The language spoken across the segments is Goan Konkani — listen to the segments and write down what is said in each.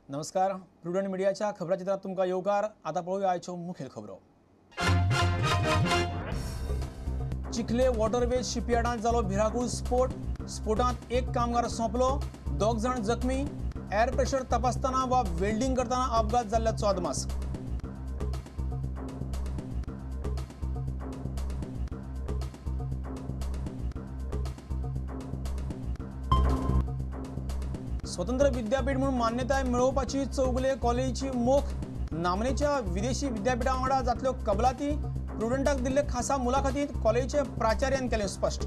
नमस्कार, प्रुडंट मीडियाच्या खबराचित्रात तुमकां येवकार। आतां पळोवया आयच्यो मुखेल खबरो। चिखले वॉटरवे शिपयार्डांत जालो भिरांकूळ स्फोट। स्फोटांत एक कामगार सोंपलो, दोग जाण जखमी। एअर प्रेशर तपासतना वा वेल्डिंग करतना अपघात जाल्ल्याचो अदमास। स्वतंत्र विद्यापीठ म्हणून मान्यताय मेळोवपाची चौगुले कॉलेजीची मोख। नामनेच्या विदेशी विद्यापीठा वांगडा जातल्यो कबलाती। प्रुडंटाक दिल्ले खासा मुलाखतींत कॉलेजीचे प्राचार्यान केलें स्पश्ट।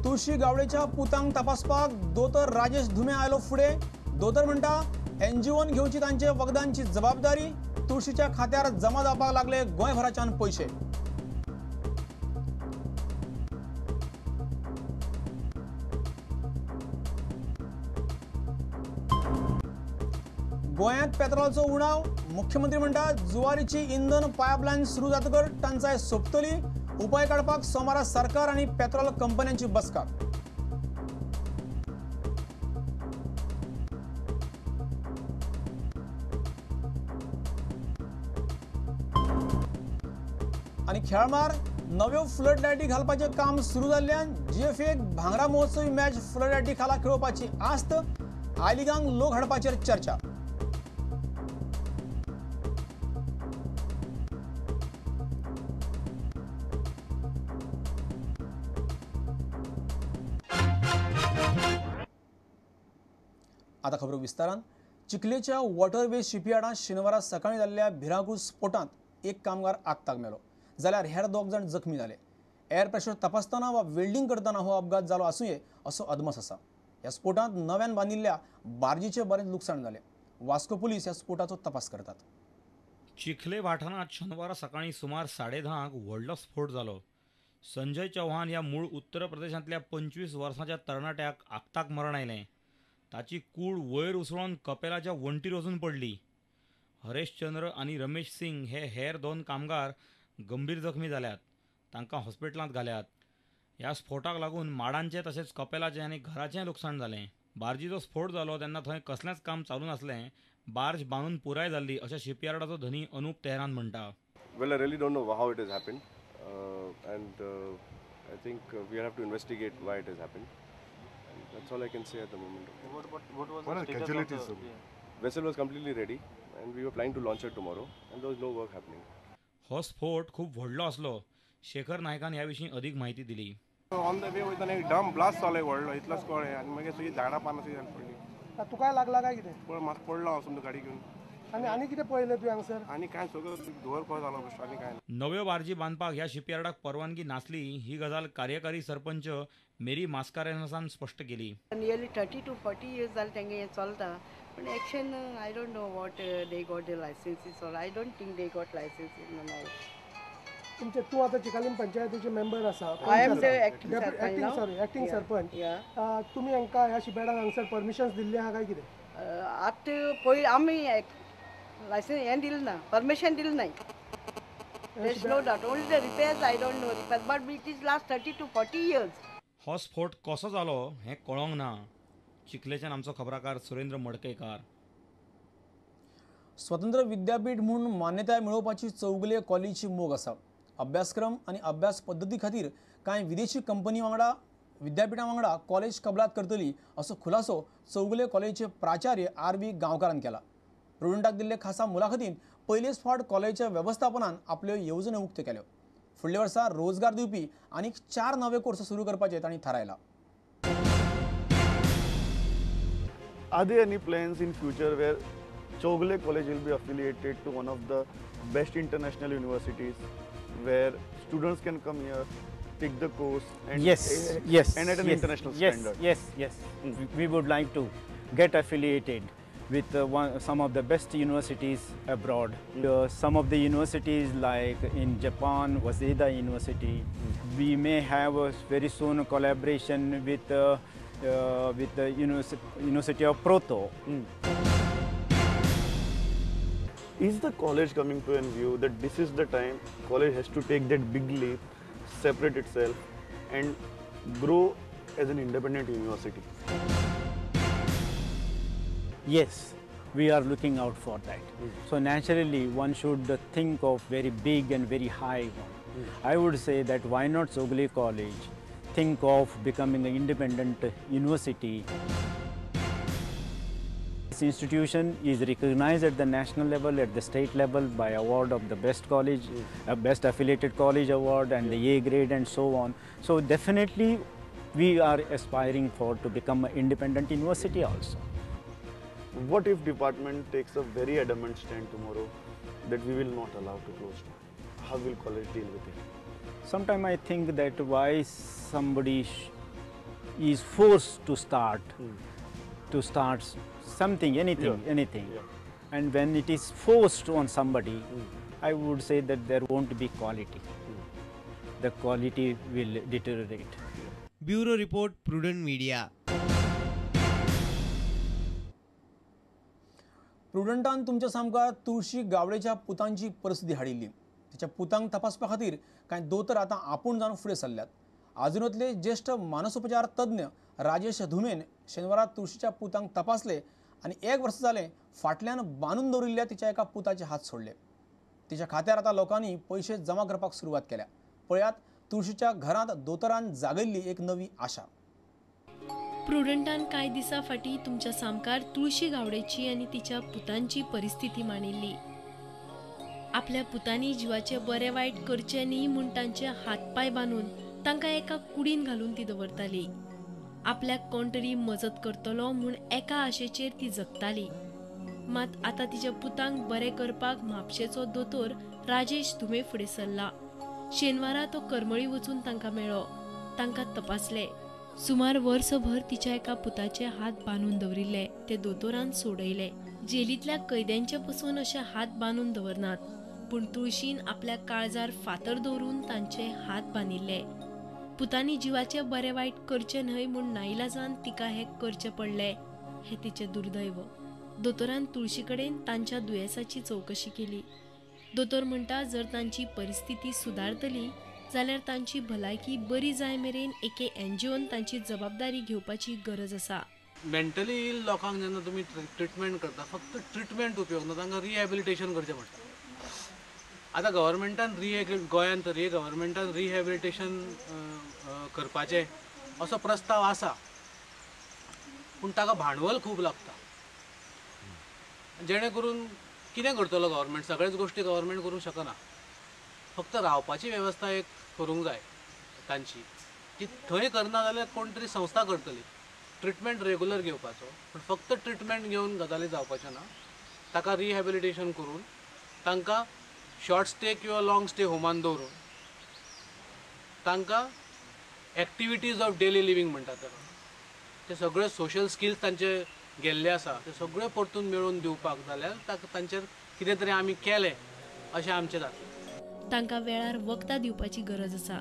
तुळशी गावडेच्या पुतांक तपासपाक दोतोर राजेश धुमे आयलो फुडें। दोतोर म्हणटा एनजीओन घेवची तांचे वखदांची जबाबदारी। तुळशीच्या खात्यार जमा जावपाक लागले गोंयभराच्यान पयशे। गोंयांत पेट्रोलाचो उणाव। मुख्यमंत्री म्हणटा जुवारीची इंधन पायपलायन सुरू जातकर टंचाय सोंपतली। उपाय काडपाक सोमारा सरकार आनी पेट्रोल कंपन्यांची बसका। आनी खेळमार नव्यो फ्लड लायटी घालपाचें काम सुरू जाल्ल्यान जीएफएक भांगरा महोत्सवी मॅच फ्लड लायटी खाला खेळोवपाची आस्त। I लिगांक लोक हाडपाचेर चर्चा। आता खबरो विस्तारान। चिखलेच्या वॉटरवे शिपयार्डांत शेनवारा सकाळीं जाल्ल्या भिरांकूळ स्फोटांत एक कामगार आगताक मेलो, जाल्यार हेर दोग जाण जखमी जाले। एअर प्रेशर तपासतना वा वेल्डिंग करतना हो अपघात जालो आसुये असो अदमास आसा। ह्या स्फोटांत नव्यान बांदिल्ल्या बार्जीचें बरेंच लुकसाण जालें। वास्को पुलीस ह्या स्फोटाचो तपास करतात। चिखले वाठारांत शनिवारा सकाळीं सुमार 10:30 व्हडलो स्फोट जालो। संजय चौहान ह्या मूळ उत्तर प्रदेशांतल्या 25 वर्सांच्या तरणाट्याक आगताक मरण आयलें। ताची कूड वयर उसळून कपेलाच्या वण्टीर वचून पडली। हरेश चंद्र आनी रमेश सिंग हे हेर दोन कामगार गंभीर जखमी जाल्यात, तांकां हॉस्पिटलांत घाल्यात। ह्या स्फोटाक लागून माडांचें तशेंच कपेलाचें आनी घराचें लुकसाण जालें। बार्जीचो स्फोट जालो तेन्ना थंय कसलेंच काम चालू नासलें। बार्ज बांदून पुराय जाल्ली अशें शिपयार्डाचो धनी अनुप तेहरान म्हणटा। Well, I really don't know how it has happened, and I think we have to investigate why it has happened. And that's all I can say at the moment. What was the status of the vessel? Was completely ready and we were planning to launch it tomorrow and there was no work happening. हो स्फोट खूब व्हडलो आसलो। शेखर नायकान ह्या विशीं अदीक म्हायती दिली। ऑन the way वयतना एक डम ब्लास्ट जालो व्हडलो, इतलोच कळ्ळें आनी मागीर सगळीं झाडां पानां सगळीं पडली। तुकाय लागला काय कितें? पळय म्हाका पडलो हांव समजा गाडी घेवन। आनी आनी कितें पळयलें तुवें हांगसर? आनी कांय सगळो धुंवर कसो जालो बेश्टो आनी कांय। नव्यो बार्जी बांदपाक ह्या शिपयार्डाक परवानगी नासली ही गजाल कार्यकारी सरपंच मेरी मास्कारेन्हासान स्पश्ट केली। नियरली 30 to 40 years जाले तेंगे हें चलता, पण action I don't know what they got the licenses or I don't think they got licenses and all. तुमचे तूं आतां चिकालीम पंचायतीचे मेंबर आसा, I am the acting sarpanch. Sorry, acting sarpanch. तुमी हांकां ह्या शिपयार्डाक हांगसर परमिशन्स दिल्ली आहा काय कितें? आतां पयलीं आमी लायसन्स हें दिलें ना, परमिशन दिलें नाय। There is no doubt, only the repairs I don't know repairs, but it is last 30 to 40 years. हो स्फोट कसो जालो हें कळोंक ना। चिखलेच्यान आमचो खबराकार सुरेंद्र मडकयकार। स्वतंत्र विद्यापीठ म्हणून मान्यताय मेळोवपाची चौगुले कॉलेजीची मोग आसा। अभ्यासक्रम आनी अभ्यास पद्दती खातीर कांय विदेशी कंपनी वांगडा विद्यापीठां वांगडा कॉलेज कबलात करतली असो खुलासो चौगुले कॉलेजीचे प्राचार्य आर व्ही गांवकारान केला। प्रुडंटाक दिल्ले खासा मुलाखतींत पयलेच फावट कॉलेजीच्या वेवस्थापनान आपल्यो येवजण्यो उक्त्यो केल्यो। फुडल्या वर्सा रोजगार दिवपी आनीक 4 नवे कोर्स सुरू करपाचे तांणी थारायला. Are there any plans in future where Chowgule College will be affiliated to one of the best international universities where students can come here, take the course, and yes, yes, and at an yes, international yes, standard? Yes, yes. We would like to get affiliated with some of the best universities abroad. Some of the universities like in Japan, Waseda University. We may have a very soon a collaboration with the University of Porto. Is the college coming to a view that this is the time college has to take that big leap, separate itself and grow as an independent university? Yes, we are looking out for that. So naturally one should think of very big and very high one. I would say that why not Chowgule College think of becoming an independent university. This institution is recognized at the national level, at the state level by award of the best college, best affiliated college award and the A grade and so on. So definitely we are aspiring for to become an independent university also. What if department takes a very adamant stand tomorrow that we will not allow to close down? How will college deal with it? Sometimes I think that why somebody is forced to start, something, anything, anything. And when it is forced on somebody, I would say that there won't be quality. The quality will deteriorate. Bureau Report, Prudent Media. प्रुडंटान तुमच्या सामकार तुळशी गावडेच्या पुतांची परिस्थिती हाडिल्ली. तिच्या पुतांक तपासपा खातीर कांय दोतोर आतां आपूण जावन फुडें सरल्यात. आजुनोतले ज्येश्ठ मानसोपचार तज्ञ राजेश धुमेन शेनवारा तुळशीच्या पुतांक तपासले आनी 1 वर्स जालें फाटल्यान बांदून दवरिल्ल्या तिच्या एका पुताचे हात सोडले. तिच्या खात्यार आतां लोकांनी पयशे जमा करपाक सुरवात केल्या. पळयात तुळशीच्या घरांत दोतोरान जागयल्ली एक नवी आशा. प्रुडंटान कांय दिसां फाटीं तुमच्या सामकार तुळशी गावडेची आनी तिच्या पुतांची परिस्थिती मांडिल्ली. आपल्या पुतांनी जिवाचे बरें वायट करचें न्ही म्हूण तांचे हात पांय बांदून तांकां एका कुडीन घालून ती दवरताली. आपल्याक कोण तरी मजत करतलो म्हूण एका आशेचेर ती जगताली. मात आतां तिच्या पुतांक बरें करपाक म्हापशेचो दोतोर राजेश धुमे फुडें सरला. शेनवारा तो करमळी वचून तांकां मेळ्ळो, तांकां तपासले. सुमार वर्सभर तिच्या एका पुताचे हात बांदून दवरिल्ले ते दोतोरान सोडयले. जेलींतल्या कैद्यांचे पसून अशे हात बांदून दवरनात, पूण तुळशीन आपल्या काळजार फातर दवरून तांचे हात बांदिल्ले. पुतांनी जिवाचे बरे वायट करचे न्हय म्हूण नाईलाजान तिका हें करचें पडलें, हें तिचें दुर्दैव. दोतोरान तुळशी कडेन तांच्या दुयेंसाची चवकशी केली. दोतोर म्हणटा जर तांची परिस्थिती सुदारतली जाल्यार तांची भलायकी बरी जाय मेरेन एके एनजीओन तांची जबाबदारी घेवपाची गरज आसा. मेंटली इल लोकांक जेन्ना तुमी ट्रिटमेंट करता, फक्त ट्रिटमेंट उपयोग ना, तांकां रिहॅबिलिटेशन करचें पडटा. आतां गव्हर्मेंटान गोंयांत तरी गव्हर्मेंटान रिहॅबिलिटेशन करपाचें असो प्रस्ताव आसा, पूण ताका भांडवल खूब लागता. जेणे करून कितें करतलो गव्हर्मेंट, सगळ्याच गोश्टी गव्हर्मेंट करूंक शकना. फक्त रावपाची वेवस्था एक करूंक जाय तांची, ती थंय करना जाल्यार कोण तरी संस्था करतली. ट्रिटमेंट रेगुलर घेवपाचो, पूण फक्त ट्रिटमेंट घेवन गजाली जावपाच्यो ना. ताका रिहॅबिलिटेशन करून तांकां शॉर्ट स्टे किंवा लॉंग स्टे होमान दवरून तांकां एक्टिविटीज ऑफ डेली लिवींग म्हणटात ताका, ते सगळे सोशल स्किल्स तांचे गेल्ले आसा ते सगळे परतून मेळोवन दिवपाक जाल्यार ताका तांचेर कितें तरी आमी केलें अशें आमचें जातलें. तांकां वेळार वखदां दिवपाची गरज आसा.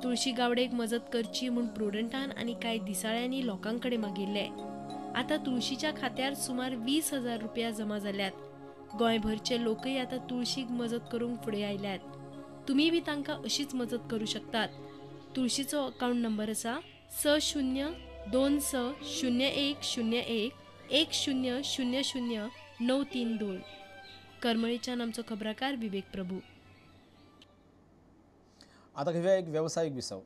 तुळशी गावडेक मजत करची म्हूण प्रुडंटान आनी कांय दिसाळ्यांनी लोकां कडेन मागिल्ले. आतां तुळशीच्या खात्यार सुमार 20,000 रुपया जमा जाल्यात. गोंयभरचे लोकय आतां तुळशीक मजत करूंक फुडें आयल्यात. तुमी बी तांकां अशीच मजत करूं शकतात. तुळशीचो अकावंट नंबर आसा 6 0 2 6 0 1 0 1 1 0 0 0 9 3 2. करमळीच्यान आमचो खबराकार विवेक प्रभू. आता घेऊया एक व्यावसायिक विसव.